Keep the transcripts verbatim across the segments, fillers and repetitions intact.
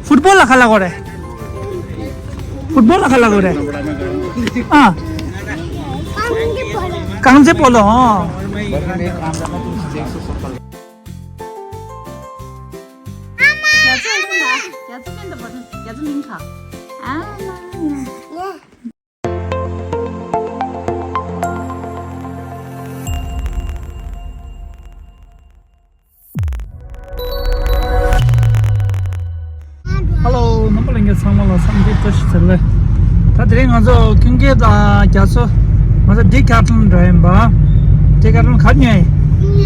ཕུཊ་བྷོལ་ལ་ག་ལབ་དགོས་རེད། ཕུཊ་བྷོལ་ལ་ག་ལབ་དགོས་རེད། ཨ། རྐང་རྩེད་སྤོ་ལོ། ཨོ། རྒྱ་ཚ་མིང་ག་ཨ་མ། ཧེ་ལོ། རྣམ་པ་ལྷན་རྒྱས་ཚང་མ་ལ་འཚམས་འདྲི་བཀྲ་ཤིས་བདེ་ལེགས། ད་དེ་རིང་ང་ཚོ་ཀུན་དགའ་དང་རྒྱ་མཚོ། ང་ཚོ་ཌི་ཁེ་ཐ་ལོན་འགྲོ་ཡིན་པ། ཌི་ཁེ་ཐ་ལོན་ག་རེ་ཉོ་ཡིན།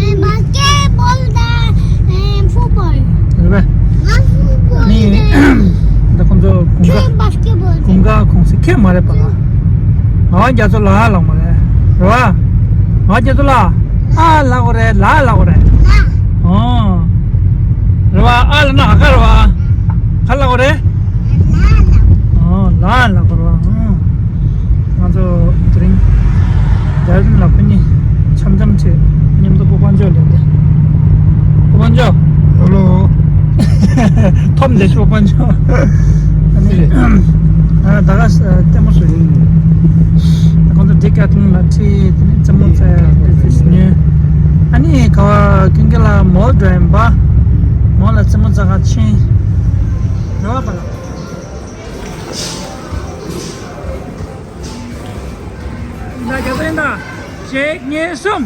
ཨེ། བཱ་སི་ཀེ་ཊི་བྷོལ་དང་། ཨེ། ཕུཊ་བྷོལ། རེད་པས། ང་ཕུཊ་བྷོལ་ནི་དང་། ད་ཁོང་ཚོ་དགུན་ཁ། ཁྱོད་བཱ་སི་ཀེ་ཊི་བྷོལ། དགུན་ཁ་གུང་སེང་ཁྱོད་མ་རེད་པ་ལ། ང་བ་རྒྱ་མཚོ་ལ་ལབ་མ་རེད། རེད་པ། ང་བ་རྒྱ་མཚོ་ལ། ཨ་ལབ་དགོས་རེད། ལ་ལབ་དགོས་རེད། ལ། ཨོ། རེད་པ། ཨ་ལབ་ན་ཨ་ག་རེད་པ། ག་ལབ་དགོས་རེད། ལ་ལབ། ཨོ། ལ་ལབ་དགོས་རེད་པ། ཨོ། ང་ཚོ་དེ་རིང་ཌལ་ཊོན་ལ་ཁོ་གཉིས་འཆམ་འཆམ་བྱས། མཉམ་དུ་སྤོབས་པ་འཇོག་ལས་དེ། སྤོབས་པ་འཇོག་ཧེ་ལོ། ཐོབ་འདི་སྤོབས་པ་འཇོག་ཨ་ནི། ཨ། ད་ག་ལྟད་མོ་བཟོ་ཡིན། ཁོང་ཚོ་ཌི་ཁེ་ཐ་ལོན་ལ་ཁྲིད། དེ་ནས་རྩེད་མོ་རྩེ། དེ་ཚོ་ཉོས། ཨ་ནི་ག་བ་ཀུན་དགའ་ལ་མོལ་འགྲོ་ཡིན་པ། མོལ་ལ་རྩེད་མོ་རྩེ་ག་ཕྱིན། རེད་པ་ལ། ད་རྒྱ་ཚ་ཡིན་ད། གཅིག་གཉིས་གསུམ།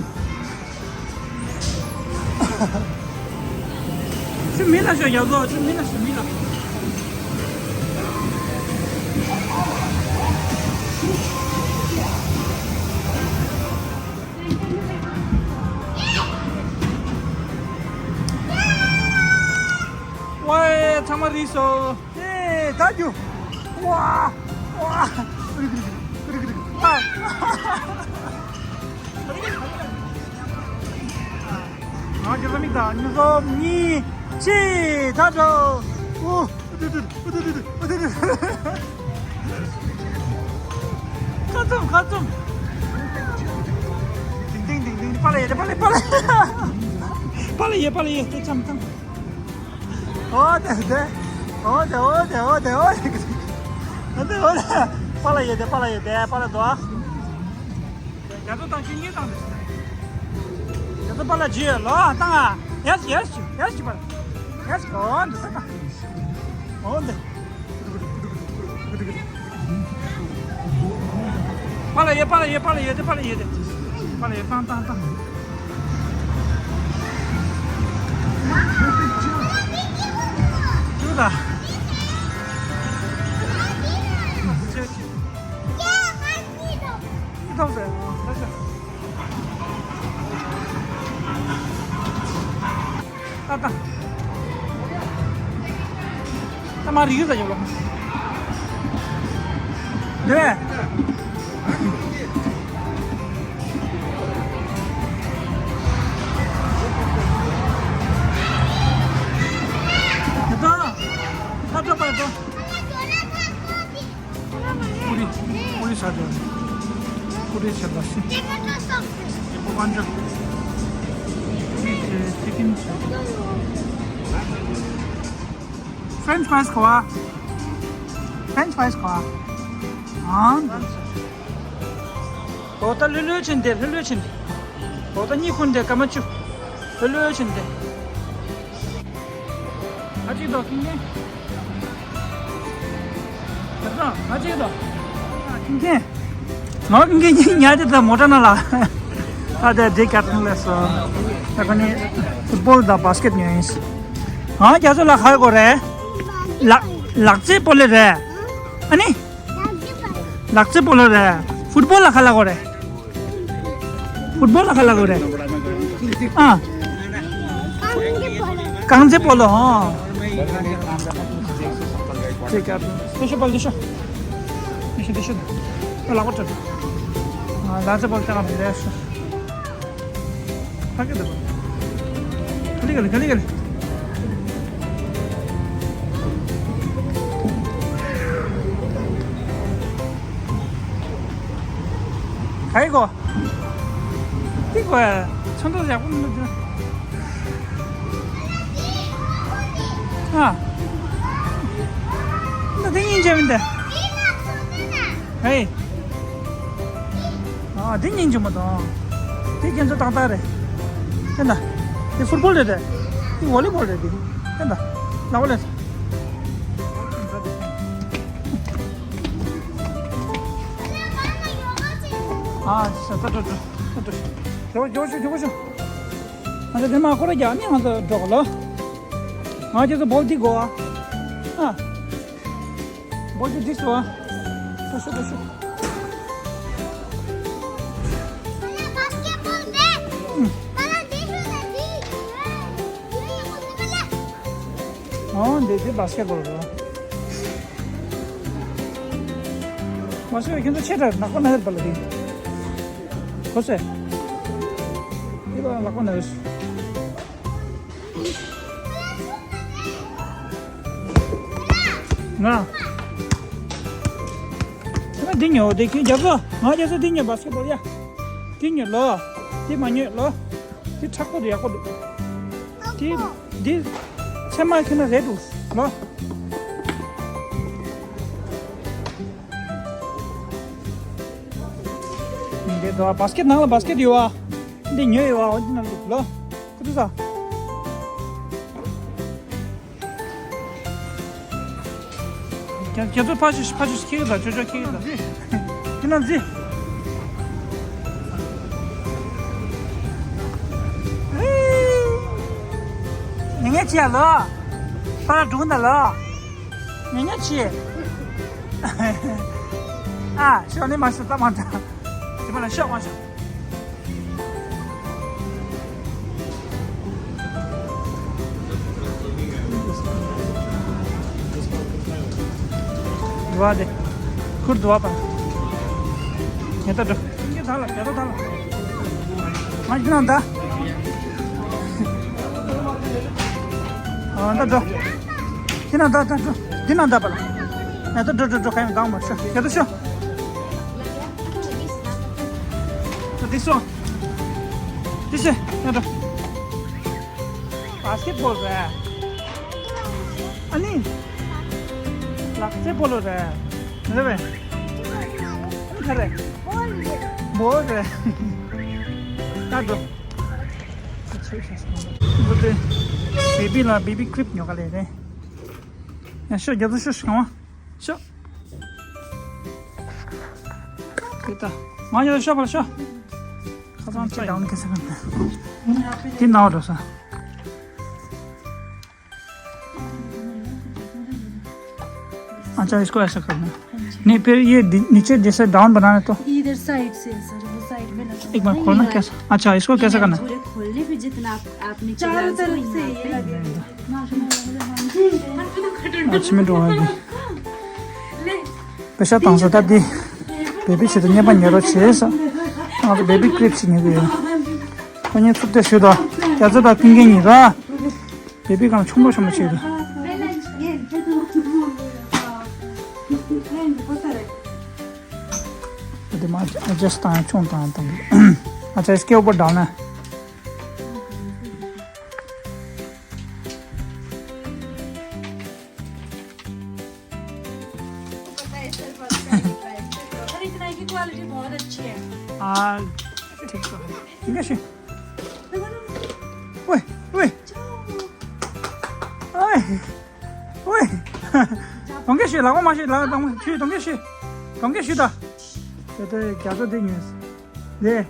ཁྱོད་མི་ལ་ཤོག་རྒྱ་མཚོ། ཁྱོད་མི་ལ་ཤོག་མི་ལ། ཝེ། ཚང་མ་རིལ་སོང་། ཨེ། ད་རྒྱུ། ཝ། ཝ། ཨ། ང་རྒྱ་ཚ་མིང་དང་། ཉི་ཤུ་གཉིས། ཆེ། ད་འགྲོ། ཨོ། ཁ་བཙུམ། ཁ་བཙུམ། ཏིང་ཏིང་ཏིང་ཏིང་། པཱ་ལགས་ཡོད་དེ། པཱ་ལགས། པཱ་ལགས་ཡོད། པཱ་ལགས་ཡོད་དེ། འཆམ་འཆམ། ཨོ་དེ་དེ། ཨོ་དེ། ཨོ་དེ། ཨོ་དེ། ཨོ་དེ། ཨོ་དེ། པཱ་ལགས་ཡོད་དེ། པཱ་ལགས་ཡོད་དེ། པཱ་ལགས་འདུག་ཨ། རྒྱ་མཚོ་དང་ཁྱེད་གཉིས་བཏང་དེ། རྒྱ་མཚོ་པཱ་ལགས་ཇི་ཡོད་ལོ་བཏང་ཨ། ཡ་ཡ་ཡ་ཞིག་པཱ་ལགས། ཡ་ཞིག་ཨོ་འདི་ས་བཏང་། ཨོ་འདི། པཱ་ལགས་ཡོད། པཱ་ལགས་ཡོད། པཱ་ལགས་ཡོད་དེ། པཱ་ལགས་ཡོད་དེ། པཱ་ལགས་ཡོད། བཏང་བཏང་བཏང་། ཅུ་ད། ཅུ་ཅུ། ཐོབ་ཟེར། ཨ། ལྟ་ལྟ། ད་མ་རིག་ས་ཡོད་ལ། ལེ། ད་ལྟ། ད་ལྟ་པ་ད། ཀུ་རི། ཀུ་རི་ས་དེ། ཀུ་རི་ཆེ་ལ་སི། ཡེ་པོ་པན་ཇ། ཅི་ཅི་ཅི་ཀིན་ཆེ། ཕྲེན་ཆི་ཕ་རའི་སི་ཁོ་བ། ཕྲེན་ཆི་ཕ་རའི་སི་ཁོ་བ། ཨང་། ཨོ་ད་ལྷོད་ལྷོད་ཕྱིན་ཏེ། ལྷོད་ལྷོད་ཕྱིན་ཏེ། ཨོ་ད་གཉིད་ཁུག་ཏེ་སྐར་མ་བཅུ། ལྷོད་ལྷོད་ཕྱིན་ཏེ། ཨ་ཅིག་དོ་ཀིང་ཀིང་། ཨ་ཅིག་དོ་ཀིང་ཀིང་། ང་ཀིང་ཀིང་ཉལ་ཏེ་ད་མོ་ཊ་ནང་ལ། ད་དེ་ཌི་ཁེ་ཐ་ལོན་ལ་སོང་། ད་ཁོ་ནི་ཕུཊ་བྷོལ་དང་བཱ་སི་ཀེ་ཊི་ཉོས་ཡིན། ང་རྒྱ་མཚོ་ལ་ག་རེ་དགོས་རེད། ལག་ལག་རྩེད་སྤོ་ལོ་རེད། ཨ་ནི། ལག་རྩེད་སྤོ་ལོ་རེད། ཕུཊ་བྷོལ་ལ་ག་རེ་ལབ་དགོས་རེད། ཕུཊ་བྷོལ་ལ་ག་རེ་ལབ་དགོས་རེད། ཨ། རྐང་རྩེད་སྤོ་ལོ། ཨོ། དེ་ཀ་དེ་ཤོ་པལ་དེ་ཤོ། དེ་ཤོ་དེ་ཤོ། ལག་པ་སྤྲད། ཨ། ལག་རྩེད་སྤོ་ལོ་དེ་ལ་མི་རེད་ཤོ། ཕ་གི་འདུག་ག་ལེ་ག་ལེ་ག་ལེ་ག་ལེ། ག་ཡི་གོ། ཏི་གོ་ཡ། ཁ་མདོག་ཡག་པོ་མི་འདུག་དེ། ཨ། འདི་དེ་སྙིང་རྗེ་མི་འདུག་ཧེ། ཨ། དེ་སྙིང་རྗེ་མོ་དང་། དེ་ཁྱེད་ཚོ་ཏག་ཏག་རེད། ཧེ་ད། དེ་ཕུཊ་བོལ་རེད་དེ། དེ་ཝོ་ལི་བོལ་རེད་དེ། ཧེ་ད། ལག་པ་ལས། ཨ། ས་ད་འགྲོ་འགྲོ་འགྲོ་འགྲོ། འགྱོ་འགྱོ་ཤོག་འགྱོ་ཤོག་ང་ཚོ་དེ་མ་འཁོར་རྒྱག་ནི་ང་ཚོ་འགྲོ་ག་ལོ། ང་ཚོ་བོལ་འདི་དགོས་ཨ། ཨ། བོལ་འདི་འདི་སོ། སོ་སོ་སོ་སོ། ཨོ་འདི་འདི་བྷ་སི་ཀེ་ཊི་བོལ་རེད། མ་སོ་ཁྱོད་ཚོ་ཆེ་དྲགས་ནག་པོ་ན་ཧེར་པ་ལ་དེ། གོ་སོ། འདི་པ་ལག་པ་ན་ཧེར། ང་། ཁྱེད་རང་འདི་ཉོ་དེ་ཁྱེད་རྒྱབ་ས། ང་རྒྱབ་ས་འདི་ཉོ་བྷ་སི་ཀེ་ཊི་བོལ་ཡ། འདི་ཉོ་ལོ། འདི་མ་ཉོ་ལོ། འདི་མཁྲེགས་པོ་འདུག་ཡག་པོ་འདུག་འདི་འདི་ཚེར་མ་ཁྱེད་རང་རེད་འདུག་ལོ། འདི་འདུག་བྷ་སི་ཀེ་ཊི་ནང་ལ་བྷ་སི་ཀེ་ཊི་ཡོད་བ། འདི་ཉོས་ཡོད་བ། འོ་འདི་ནང་འདུག་ལོ། ཁུ་ཚུར་ས། ཁྱེད་ཁྱེད་ཚོ་ཕ་ཤུ་ཕ་ཤུ་ཁྱེད་ཀྱི་ད་ཅོ་ཅོ་ཁྱེད་ཀྱི་ད། ཁྱེད་ན་ཟི། ཉེ་ཉེ་ཆི་ཡ་ལོ། ཕ་ར་འགྲུག་ན་ལོ། ཉེ་ཉེ་ཆི། ཨ་ཤོག་ནི་མ་ཤོག་ད་མ་འདྲ། དེ་མ་ལ་ཤོག་མ་ཤོག་འདུག་བ་དེ། ཁུར་འདུག་བ་པ། ཉེ་ད་འགྲོ། ཉེ་ད་ལ་ཉེ་ད་ད་ལ། ང་ཡིན་ན་ད། ཨ་ད་འགྲོ། དེ་ན་ད་ད་འགྲོ། དེ་ན་ད་པ་ལ། ཉེ་ད་འགྲོ་འགྲོ་འགྲོ་ཁ་ཡང་དང་མ་ཤོག་ཉེ་ད་ཤོག་འདི་སོ། འདི་སེ། ཡ་འགྲོ། བྷ་སི་ཀེ་ཊི་བོལ་རེད། ཨ་ནི། ལག་རྩེད་སྤོ་ལོ་རེད། རེད་པས། ཨ་ནི་ག་རེད། བོལ་རེད། ད་འགྲོ། འདི་དེ། བེ་བི་ལ་བེ་བི་ཀི་རིབ་ཉོ་ག་ལས་རེད། ཡ་ཤོག་རྒྱ་མཚོ་ཤོག་ཤོག་གང་བ། ཤོག་དེ་ལྟ། མ་ཡོད་ཤོག་བར་ཤོག་ཁ་སང་ཚ་ཡང་ཁ་སང་། དེ་ནའོ་འགྲོ་ས། अच्छा, इसको ऐसा करना है। नहीं, फिर ये दि- नीचे जैसे डाउन बनाना है तो इधर साइड से सर, वो साइड में लगा एक बार खोलना कैसा? अच्छा, इसको कैसे करना है? पूरे खोलने पे जितना आप, आप नीचे चारों तरफ से ये लगे। अच्छी में ड्रॉ है। པེ་ཤ་བཏང་ས་ད་འདི། བེ་བི་ཆེད་དུ་བརྙན་པ་ཉོ་རོགས་བྱེད་ས། ང་ཚོ་བེ་བི་ཀི་རིབ་ཞིག་ཉོ་གི་ཡོད། ཁོ་གཉིས་ཚུར་བལྟས་ཞུ་དང་། རྒྱ་མཚོ་དང་ཀུན་མཁྱེན་གཉིས་ར། བེ་བི་གང་ཆུང་མོ་ཆུང་མོ་བྱེད་དུ། འདི་མ་ཨ་ཇེ་སི་བཏང་ཆུང་བཏང་བཏང་། ཨ་ཅེ་སྐེ་བོ་ཌའོན་ན། अरे, इतना की क्वालिटी बहुत अच्छी है। हाँ, ठीक तो है। ठीक है, शी। ओए, ओए। ओए, ओए। कौन के शी? लागो माशी, लागो दम, शी, कौन के शी? कौन के शी दा? ये तो क्या तो देंगे। ले।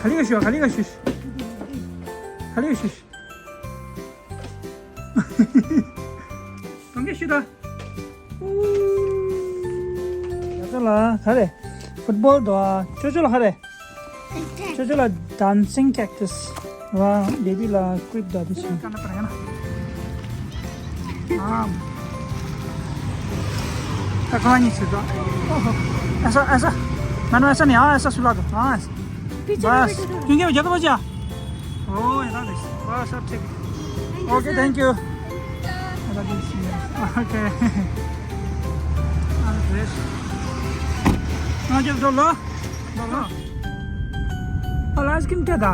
खाली का शी, खाली का शी। खाली का शी। གང་ག་ཞུ་ད། ཡ་ད་ལ་ག་རེ། ཕུཊ་བོལ་དོ། ཅོ་ཅོ་ལ་ག་རེ། ཅོ་ཅོ་ལ་ཌན་སིང་ཀེག་ཊས། ལ་བེ་བི་ལ་ཀི་རིབ་དོ་དེ་ཆེ། ད་ཁོ་ཉིད་ཞུ་ད། ऐसा, ऐसा। मैंने ऐसा नहीं, हाँ, ऐसा सुला दो। हाँ, ऐसा। पीछे बस, बैठो थोड़ा। क्योंकि वो ज्यादा बजा। ओ, ये ना देख। बस, अब ठीक। Okay, thank you. ओके। हाँ, जब दो लो। लो, लो। और आइसक्रीम क्या था?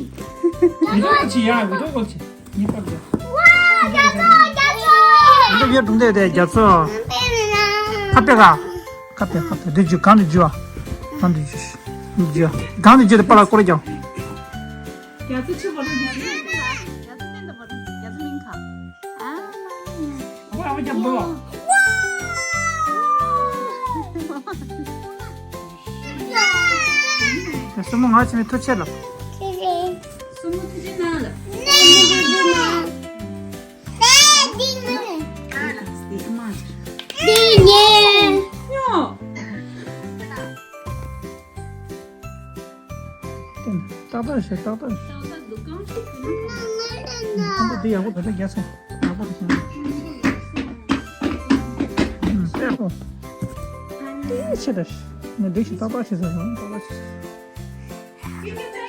བི་ཌིའོ་ཀོལ་བྱེད་ཡ། བི་ཌིའོ་ཀོལ་བྱེད། ངའི་པར་རྒྱག་ཝ། རྒྱ་མཚོ། རྒྱ་མཚོ། འདི་ཡོད་འདུག་འདི་འདི་རྒྱ་མཚོ། ཁ་པེ་ག་ཁ་པེ་ཁ་པེ། འདི་འཇུ། གང་དུ་འཇུ་བ། གང་དུ་འཇུ། འཇུ། གང་དུ་འཇུ་དེ་པ་ལ་སྐོར་རྒྱག་རྒྱ་མཚོ་ཆུ་བར་དུ་འཇུ། རྒྱ་མཚོ་སྟེང་དུ་བར་དུ། རྒྱ་མཚོ་གླིང་ཁ། ཨ་མ་ཡ། ཝ་ཝ་རྒྱབ་ལོ། སྲུ་མོ་ང་ཆེ་མི་ཐུ་ཆེ་ལ། སྲུ་མོ་ཐུ་ཆེ་ན་ལ། ཏག་ཏག་བྱས། ཏག་ཏག་བྱས། ཁོང་ཚོ་འདི་ཡག་པོ་ད་ལྟ་རྒྱག་སོང་། ཡག་པོ་རེད་སོང་། ཨུམ། ཨེ་ཧོ། དེ་ཆེ་ད་ཤི། ང་འདི་ཞིག་ཏག་ཏག་བྱས་ཟེར་སོང་། ཏག་ཏག་བྱས་སོང་།